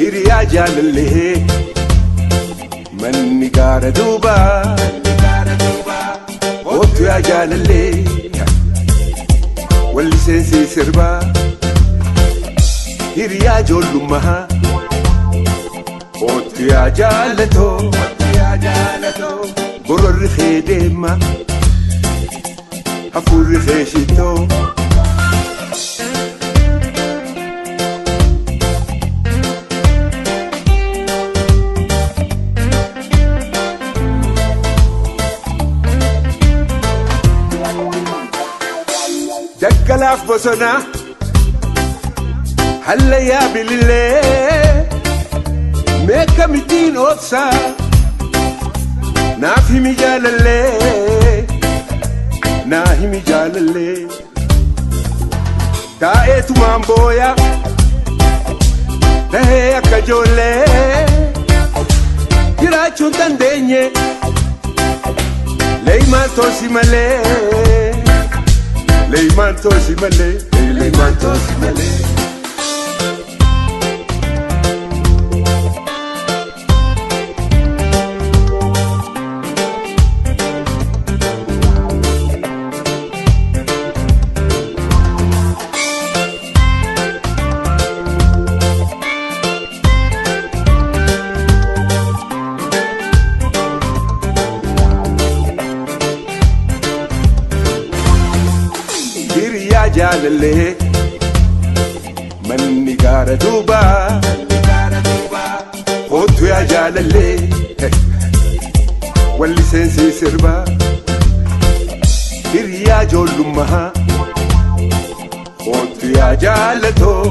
Hiriyaa jaalallee manni gaara duubaa oottu yaa jaalallee walli seensii sirbaa hiriyaa ijoollummaa oottu yaa jaalatoo gororri kee deema hafuurri kee shittoo. Daggalaaf bosonaa hallayyaa bilillee meekamittiin obsaa naaf himi jaalallee naa himi jaalallee taa'eetumaan booya tahee akka ijoollee jiraachuun dandeenye leeymaan toosi malee. Leeymaan toosi malee, leeymaan toosi malee. Hiriyaa jaalallee manni gaara duubaa oottu yaa jaalallee walli seensii sirbaa hiriyaa ijoollummaa oottu yaa jaalatoo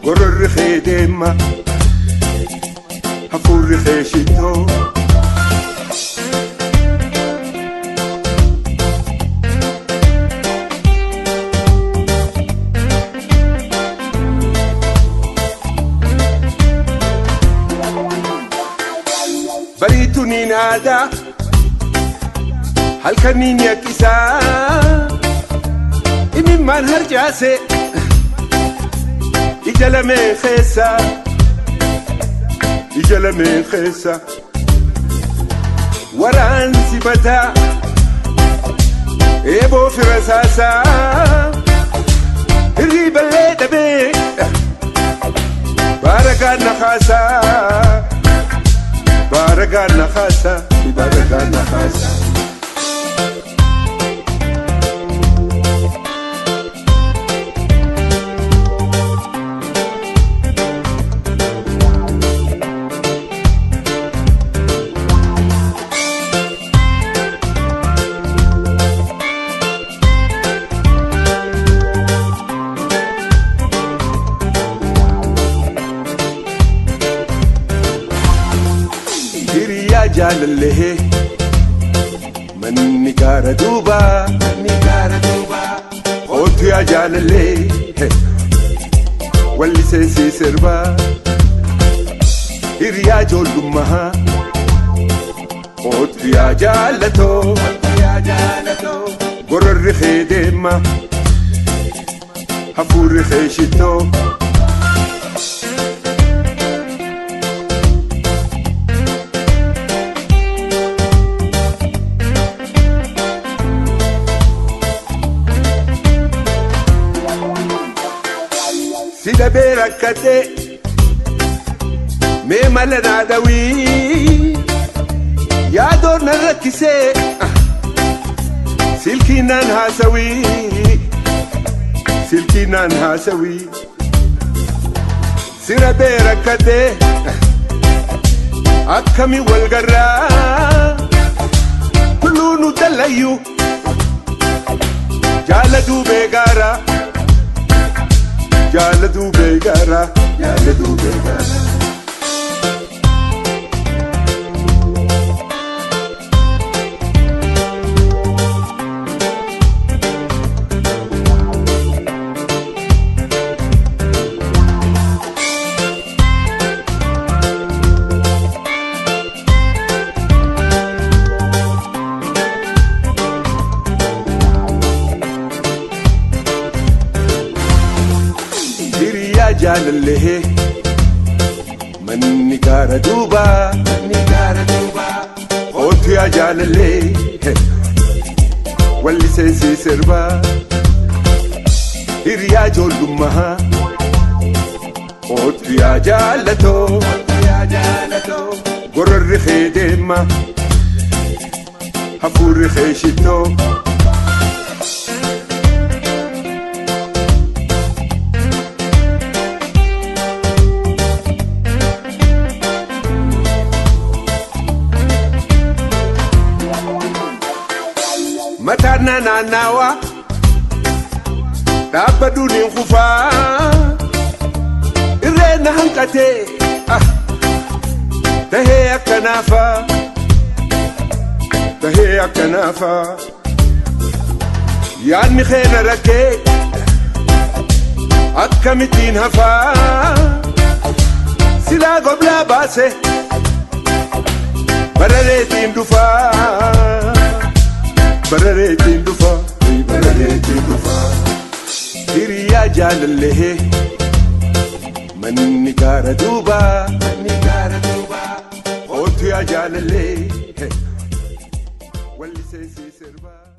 gororri kee deema hafuurri kee shittoo. Bariituun aadaa halkaniin yakkisaa imimmaan harcaase ija lameen keessa ija lameen keessa waraansi mataa eeboo fira saasaa hirriiballee dhabee baaragaan na kaasaa. Baaragaan na kaasa, baaragaan na kaasa. Hiriyaa jaalallee manni gaara duubaa oottu yaa jaalallee walli seensii sirbaa hiriyaa ijoollummaa oottu yaa jaalatoo gororri kee deema hafuurri kee shittoo. Si dhabee rakkatee mee mala naa dhawii yaadoon na rakkisee silkii naan haasawii silkii naan haasawii si dhabee rakkatee akkami wal garraa tulluu nu dallayyuu jaala duubee gaaraa. Jaala duubee gaara, jaala duubee gaara. Hiriyaa jaalallee manni gaara duubaa manni gaara duubaa kootu yaa jaalallee walli seensii sirbaa hiriyaa ijoollummaa kootu yaa jaalatoo gororri kee deema hafuurri kee shittoo. Mataan naannawaa dhaabbadhuun hin kufaa irreen na hanqatee tahee akka naafaa tahee akka naafaa yaadni kee na rakkee akkamittiin hafaa silaa goblaa baase barareetiin dhufaa. Barareetiin dhufa, barareetiin dhufa. Hiriyaa jaalallee manni gaara duubaa, manni gaara duubaa. Kootu yaa jaalallee walli seensii sirbaa.